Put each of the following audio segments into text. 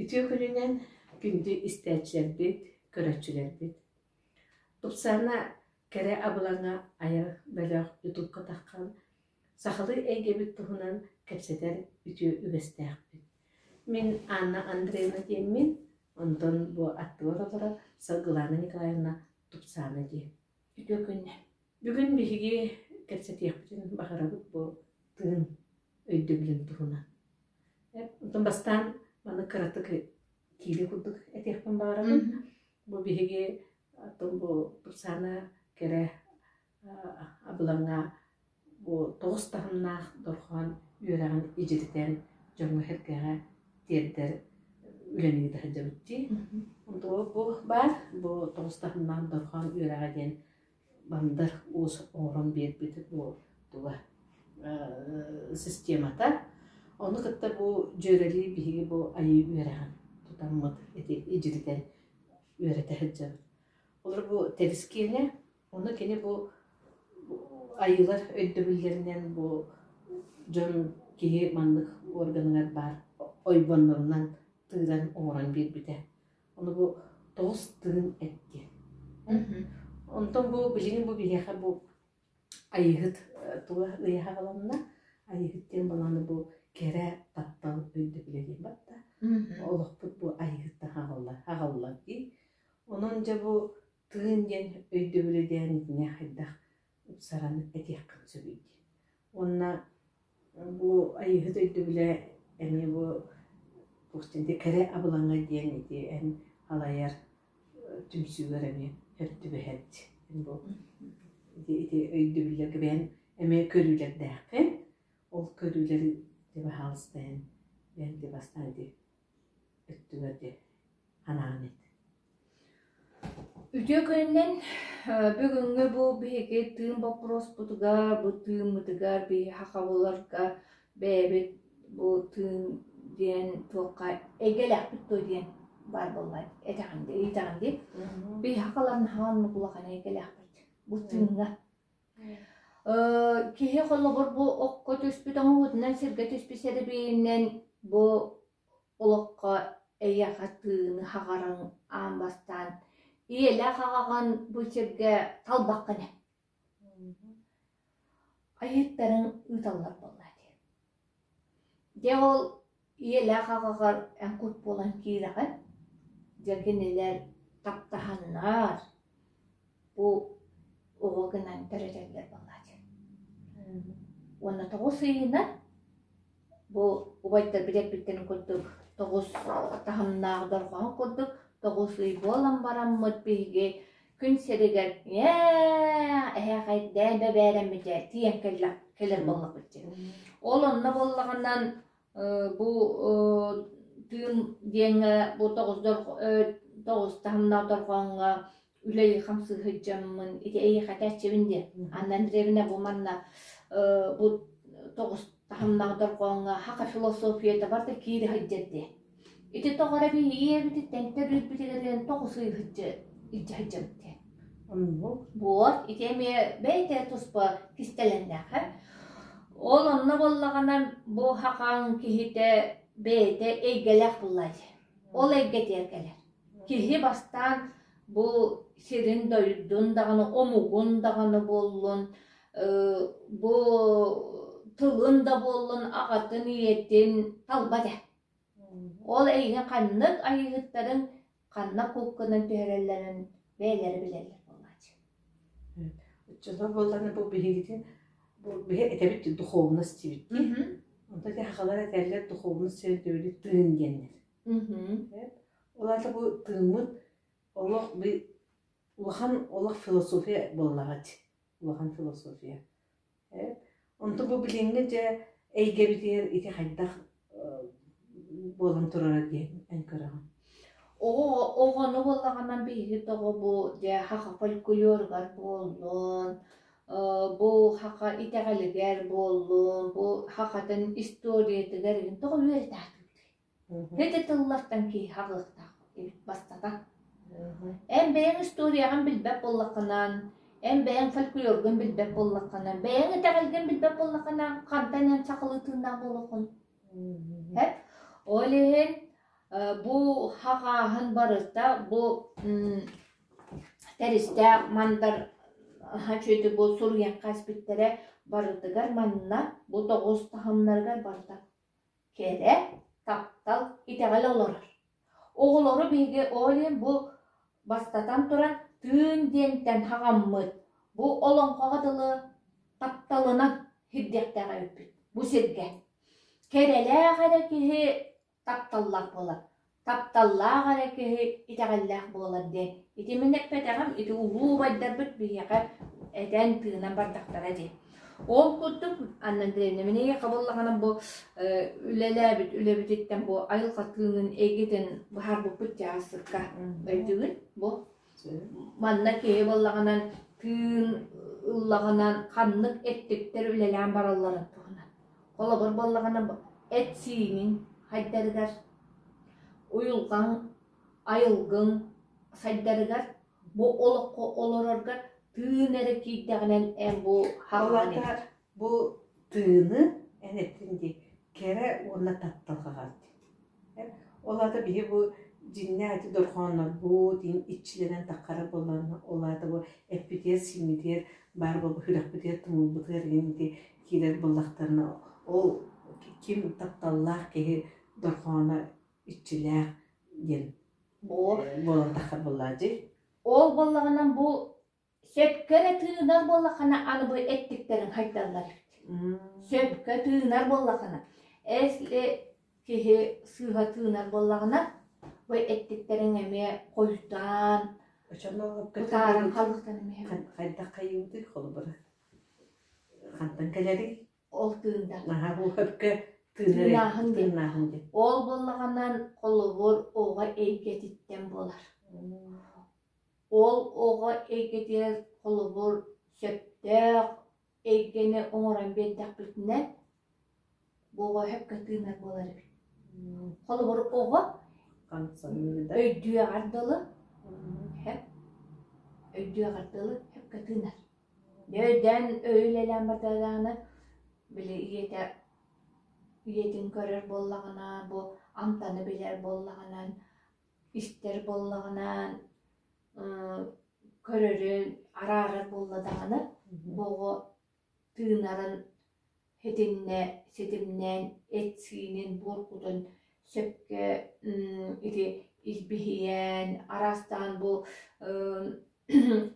Үтүө күнүнэн күндү истээччилэрбит, көрөөччүлэрбит. Тупсаана кэрэ абылаҥа айар бөлөх ютубка таххан сахалыы эйгэбит туһунан кэпсэтэр үтүө үгэстээхпит. Мин Анна Андреевна диэммин, онтон бу аттыбар олорор Саргылаана Николаевна Тупсаана диэн. Үтүө күннэ. Бүгүн биһиги кэпсэтиэхпитин баҕарабыт бу тыын өйдөбүлүн туһунан. Онтон бастаан маны кыратык киирии курдук этиэхпин баҕарабын. Бу биһиги оттон бу Тупсаана кэрэ абылаҥа бу тоҕус таһымнаах дорҕоон үөрэҕин идьиритэн дьоҥҥо-сэргэҕэ тиэрдэр үлэни ыыта сылдьабыт дии. Онтон бу баар бу тоҕус таһымнаах дорҕоон үөрэҕэ диэн Бандар уус оҥорон биэрбит бу туга системата. Ону кытта бу дьүөрэлии биһиги бу айыы үөрэҕин тутаммыт ити идьиритэн үөрэтэ сылдьабыт. Олор бу тэрис киэнэ, ону кини бу айыылар өйдөбүллэринэн бу дьон киһи маннык органыгар баар ойбоннорунан тыыран оҥорон биэрбитэ. Ону бу тоҕус тыын эт диэн. Онтон бу билигин бу биһиэхэ бу айыыһыт туга ыйа хаҕаланна. Айыыһыт диэн балааны бу кэрэ таптал өйдөбүлэ диэн батта. Олохпут бу айыыһыттан хаҕалла хаҕаллар дии. Онон дьэ бу тыын диэн өйдөбүлү диэн итини хайдах ыпсаран этиэххин сөбүй дии. Уонна бу айыыһыт өйдөбүлэ эмиэ бу туох диэн кэрэ абылаҥа диэн ити эн алайар түмсүүгэр эмиэ сөп түбэһэр бу ити ити өйдөбүллэргэ бэйэҥ эмиэ көрүүлэрдээххин ол көрүүлэри дьэ баһаалыста эн бэйэҥ дьэ бастаан ити өттүгэр дьэ анаан эт. Үтүө күнүнэн бүгүҥҥү бу биһиги тыын боппуруоспутугар, бу тыыммытыгар биһи хахабыларга бэйэбит бу тыын диэн туохха эйгэлээхпит дуо диэн баар буолла этэҕин дии, ыйытаҕын дии. Биһи хахалар наһаа оннук улахан эйгэлээхпит бу тыыҥҥа. Киһи холобур бу окко түспүт оҥоһуутунан сиргэ түспүт сэрэбиэйинэн бу Олоххо эйиэхэ тыыны хаҕарыҥ аан бастаан ийэлээх аҕаҕын бу сиргэ талбаккын ээ. Айыыттарыҥ ыыталлар буолла дии. Дьэ ол ийэлээх аҕаҕар эн кут буолан киирэҕин. Дьэ кинилэр таптаһаннар бу оҕо гынан төрөтөллөр буолла дии. Уонна тоҕус ыйынан Бу убайдарбыт эппиттэрин курдук тоҕус таһымнаах дорҕоон курдук тоҕус ый буолан бараммыт биһиги күн сиригэр ээ эһээхэйдээн бэбээрэммит дьэ тиийэн кэлэр буоллахпыт дии. Ол онно буоллаҕынан бу тыын диэҥҥэ бу тоҕус тоҕус таһымнаах дорҕооҥҥо үлэлии-хамсыы сылдьаммын ити эйиэхэ этээччибин диэн. Анна Андреевна бу манна бу тоҕус таһымнаах дорҕооҥҥо хака философията барыта киирэ сылдьар диэн. Ити тоҕо эрэ биһиги ийэбититтэн төрүүрбүтүгэр тоҕус ый илдьэ сылдьабыт диэн. Вот, ити эмиэ бэйэтэ туспа кистэлэҥнээх. Ол онно буоллаҕына бу хакаҥ киһитэ бэйэтэ эйгэлээх буолла дии. Ол эйгэтигэр кэлэр. Киһи бастаан бу сирин-дойдун даҕаны, омугун даҕаны буоллун, бу тылын да буоллун, аҕатын, ийэтин талбат ээ. Ол эйигин ханнык айыыһыттарын ханна куукканан түһэрэллэрин бэйэлэрэ билэллэр буолааччы. Оччолор буоллаҕына бу биһигитин бу биһи этэбит духовность диибит дии. Онтон ити сахалар этэллэр духовность өйдөбүлү тыын диэннэр. Ол аата бу тыыммыт олох улахан олох философия буоллаҕа дии. Улахан философия. Онтон бу билиҥҥи дьэ эйгэбитигэр ити хайдах буолан турара диэн эн көрөҕүн? Оҕо оҕону буоллаҕына биһиги тоҕо бу дьэ саха фольклоругар буоллун, бу саха итэҕэлигэр буоллун, бу сахатын историятыгар тоҕо үөрэтээхтибитий? Ити тыллартан киһи хаҕыахтаах эбит бастатан. Эн бэйэҥ историяҕын билбэт буоллаххынан, эн бэйэҥ фольклоргун билбэт буоллаххынан, бэйэҥ итэҕэлгин билбэт буоллаххына, хантан эн сахалыы тыыннаах буолуоххун? Һэп? Ол иһин бу хаҕааһын барыта бу Тэристээх мандар үчүгэйдик бу суруйан хаспиттэрэ барытыгар манна бу тоҕус таһымнарыгар барыта кэрэ, таптал, итэҕэл олорор. Оҕолору биһиги ол иһин бу бастатан туран тыын диэнтэн хаҕаммыт бу олоҥхоҕо дылы тапталынан сирдиэхтээх эбиппит бу сиргэ. Кэрэлээх эрэ киһи тапталлаах буолар. Тапталлаах эрэ киһи итэҕэллээх буолар диэн. Ити мин эппэтэҕим, ити улуу убайдарбыт биһиэхэ этэн тыынан бардахтара дии. Ол курдук Анна Андреевна мин эйиэхэ буоллаҕына бу үлэлээбит үлэбититтэн бу айылҕа тыынын эйгэтин быһаарбыппыт дьаасыкка өйдүүгүн бу манна киһи буоллаҕынан тыын ыллаҕынан ханнык эттиктэр үлэлээн баралларын туһунан Холобур буоллаҕына, эт-сииниҥ хайдарыгар, уйулҕаҥ, айылгыҥ сайдарыгар, бу олоххо олороргор тыын эрэ киирдэҕинэн эн бу Ол хаалаҕын аата эбит. бу тыыны эн эттин дии кэрэ уонна таптал хаҕар дии. Ол аата биһи бу дьиҥнээх ити дорҕооннорбут иччилэнэн таххара буоллаҕына ол аата бу эппитигэр-сииммитигэр баар буолбут сүрэхпитигэр тумулбутугар иһин ити киирэр буоллахтарына ол ким тапталлаах киһи дорҕооно иччилээх диэн буолан таххар буоллаа дии. Ол буоллаҕына бу Сөпкө эрэ тыынар буоллаххына аны бу эттиктэриҥ хайдаллар эбит. Сөпкө тыынар буоллаххына, если киһи сыыһа тыынар буоллаҕына, бу эттиктэриҥ эмиэ хойутаан, утааран халыктан эмиэ Хайдах хайыыбытый холобура? Хантан кэлэрий? Ол тыында. Наһаа бу сөпкө тыынар Тыынааһын диэн. тыыннааһын диэн. Ол буоллаҕынан холобур оҕо эйгэтиттэн буолар. Ол оҕо эйгэтигэр холобур сөптөөх эйгэни оҥорон биэрдэхпитинэ, бу оҕо сөпкө тыынар буолар эбит. Холобур, оҕо өйдүөҕэр дылы сөп өйдүөҕэр дылы сөпкө тыынар. Дьэ өйдөөн өйү үлэлээн бардаҕына, били ийэтэ ийэтин көрөр буоллаҕына, бу амтаны билэр буоллаҕына, истэр буоллаҕына, көрөрүн араарар буолла даҕаны, бу оҕо тыынарын ситимнэ ситимнээн эт-сиинин буор кутун сөпкө ити илбиһийэн, араастаан бу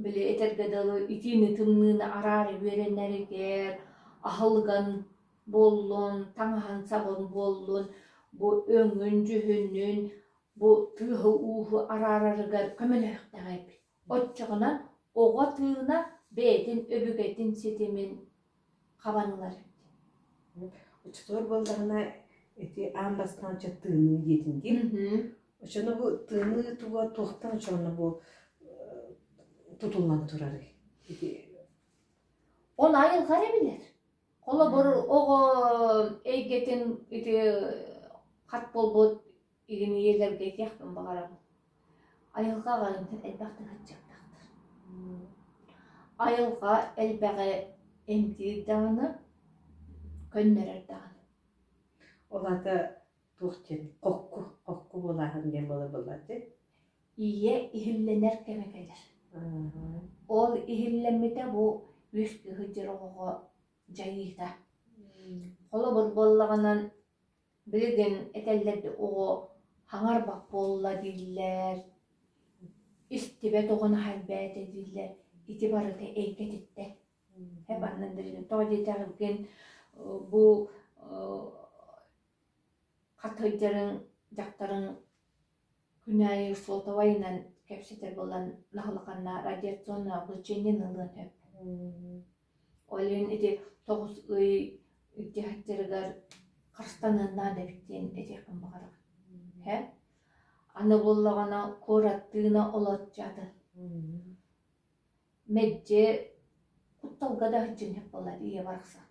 били этэргэ дылы итиини-тымныыны араара үөрэнэригэр аһылыгын буоллун, таҥаһын-сабын буоллун, бу өҥүн-дьүһүнүн бу тыаһы-ууһу араарарыгар көмөлөһүөхтээх эбит. Оччоҕуна оҕо тыына бэйэтин өбүгэтин ситимин хабан ылар эбит. Оччотугар буоллаҕына ити аан бастаан чэ тыыныы диэтин дии. Оччону бу тыыныы туга туохтан оччоҕуна бу тутуллан турарый? Ити Ол айылҕа эрэ билэр. Холобур, оҕо эйгэтин ити хат буолбут игин ийэлэргэ этиэхпин баҕарабын. Айылҕа аҕайынтан элбэхтик аччыктаахтар. Айылҕа элбэҕи эмтиир даҕаны, көннөрөр даҕаны. Ол аата туох диэн хокку, хокку буолааһын диэн буолар буоллааччы. Ийэ иһиллэнэр кэмэ кэлэр. Ол иһиллэммитэ бу үс кыһыдьыр оҕоҕо дьайыыта. Холобур буоллаҕынан, билигин этэллэр да оҕо хаҥарбат буолла дииллэр, истибэт оҕону элбээтэ дииллэр. Ити барыта эйгэтиттэн. Тоҕо диэтэҕин бу хат сылдьарыҥ дьахтарыҥ Күн аайы сотовайынан кэпсэтэр буолан наһылыканна радиационное облучение ылыан сөп. Ол иһин ити 9 ый икки харыстаныан наада эбит диэн этиэхпин баҕарабын. Һэ? Аны буоллаҕына куораттыына олоччу атын. Мэлдьи кутталга да сылдьыҥ буолар ийэ барахсан.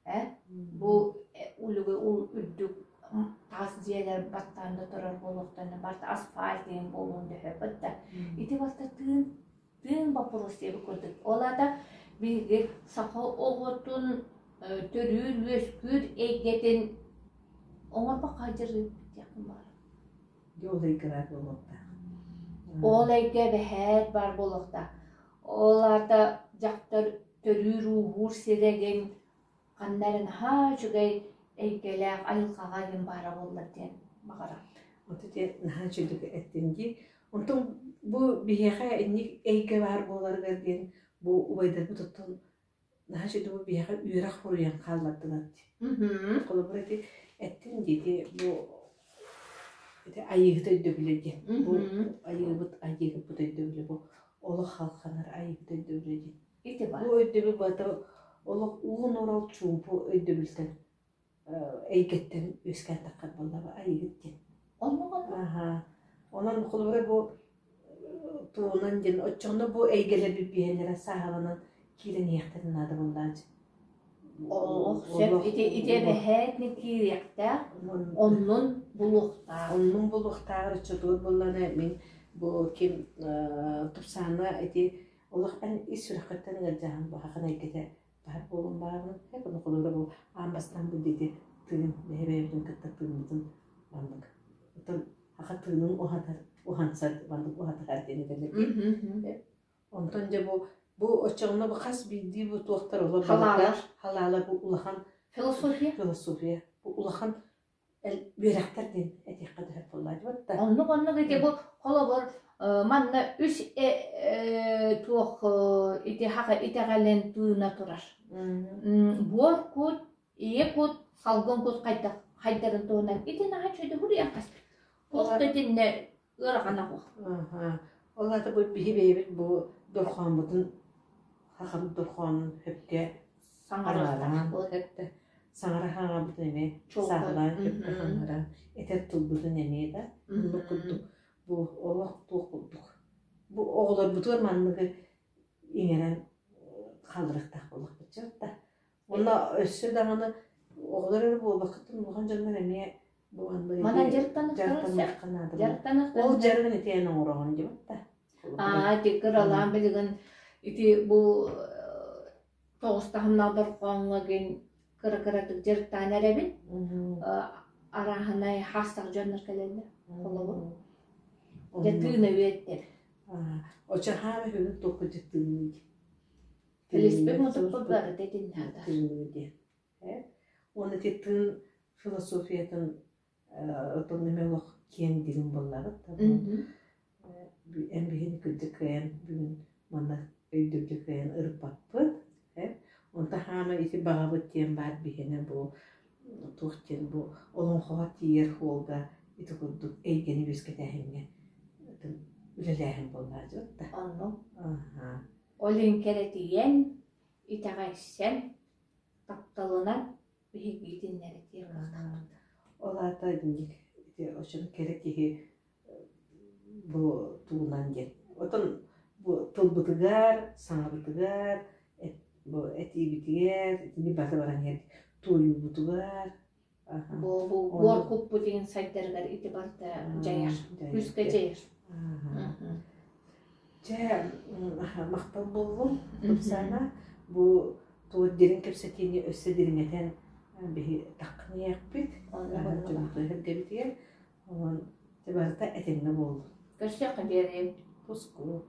Э? Бу улугу үрдүк таас дьиэлэр баттаан да турар буолуохтарына барыта асфальт диэн буолуон дөһөпөт да. Ити барыта тыын тыын боппуруос диэбит курдук. Ол аата биһиги саха оҕотун төрүүр-үөскүүр эйгэтин Оҥорбокко сылдьар диэхпин баҕарабын. Дьэ ол эйгэ баар буолуохтаах. Ол эйгэ эбэһээт баар буолуохтаах. Ол аата дьахтар төрүүр-ууһуур сирэгин ханна эрэ наһаа үчүгэй эйгэлээх айылҕаҕа диэн баара буоллар диэн баҕарам. Оту ити наһаа үчүгэйдик эттин дии. Онтон бу биһиэхэ инник эйгэ баар буоларыгар диэн бу убайдарбыт оттон наһаа үчүгэй бу биһиэхэ үөрэх суруйан хааллардылар дии. Холобур ити эттин дии ити бу ити айыыһыт өйдөбүлэ диэн. Бу айыыбыт айыыһыппыт өйдөбүлэ бу олох халханар айыыһыт өйдөбүлэ диэн. Ити Бу баар. өйдөбүл барыта олох уун урал чуумпу өйдөбүлтэн эйгэттэн үөскээн таххар буоллаҕа айыыһыт диэн. Оннук оннук. Аһаа. Онон холобура бу тугунан диэн оччоҕуна бу эйгэлэр бүппүһэллэрэ сааһыланан киирэн иһиэхтэрин наада буоллааччы. Олох сөп. Олох Ити ити эбэһээтини киириэхтээх, оннун булуохтаах. Оннун булуохтааҕар оччотугар буоллаҕына мин бу ким тупсаана ити олох эн ис сүрэххиттэн ыалдьаһан баһахан эйгэтэ баар буолуон баарбын эп ону холобура бу аан бастаан бу диэки тыын бэйэ-бэйэбитин кытта тыыммытын маннык оттон аха тыынын уһатар уһансар маннык уһатар диэн этэллэр дии онтон дьэ бу бу оччоҕуна бу хас биирдии бу туохтар олор Халаалар. халаалар бу улахан Философия. философия бу улахан үөрэхтэр диэн этиэххэ да сөп буоллаачыбат да. Оннук оннук ити бу холобур манна үс туох ити хака итэҕэлин тыына турар. Буор кут, ийэ кут, салгын кут хайдах хайдарын туһунан ити наһаа үчүгэйдик суруйан хаспыт. Туох да итиннэ ыарахана суох. Ол аата бу биһи бэйэбит бу дорхооммутун хахабыт дорхоонун сөпкө Саҥарыахтаах. Саҥара хаҥабытын эмиэ сааһылаан сөпкө хаҥаран этэр тылбытын эмиэ да оннук курдук бу олох туох курдук бу оҕолорбутугар манныгы иҥэрэн хаалларыахтаах буоллахпыт да уонна өссө даҕаны оҕолор эрэ буолбаккытын улахан дьоннор эмиэ бу манныгы Манан дьарыктаныахтарын сөп. дьарыктаныахха наада ол Дьарыктаныахтарын дьарыгын итиэн оҥороҕун диэбит да Аа, ити кыралаан билигин ити бу тоҕус таһымнаах дорҕооҥҥо гин кыра-кыратык дьарыктаан эрэбин. Арааһынай хаастаах дьоннор кэлэллэр. Холобур. Дьэ тыына үөттэр. Очо хаама бүгүн туохха дьыттыынный? Кэлиспит мутукпут барыта итиннээх. Тыыныы диэн. Уонна ити тыын философиятын отон эмэ олох киэҥ дириҥ буоллаҕыт. Эн биһини кырдьык кыайан бүгүн манна өйдөбүлү кыайан ырыппаппыт. Онто хаама ити баҕабыт диэн баар биһиэнэ бу туох диэн бу олоҥхоҕо тиийэр суолга ити курдук эйгэни үөскэтээһиҥҥэ үлэлээһин буоллааччыбыт да. Онно. Ол иһин кэрэтийэн, итэҕэйсэн, тапталынан биһиги итиннэри тиийэр кыахтаахпыт. Ол аата итинник ити оччону кэрэ киһи бу тугунан диэн. Отон бу тылбытыгар, саҥабытыгар, бу этиибитигэр, итини бары баран иһэр туойуубутугар Бу буор куппут иһин сайдарыгар ити барыта дьайар, күүскэ дьайар. Чэ, махтал буоллум, Тупсаана. Бу туох дириҥ кэпсэтиини өссө дириҥэтэн биһи таххыныйахпыт дьоммутугар-сэргэбитигэр. Онон барыта этэҥҥэ буоллун. Көрсүөххэ диэри. Туску.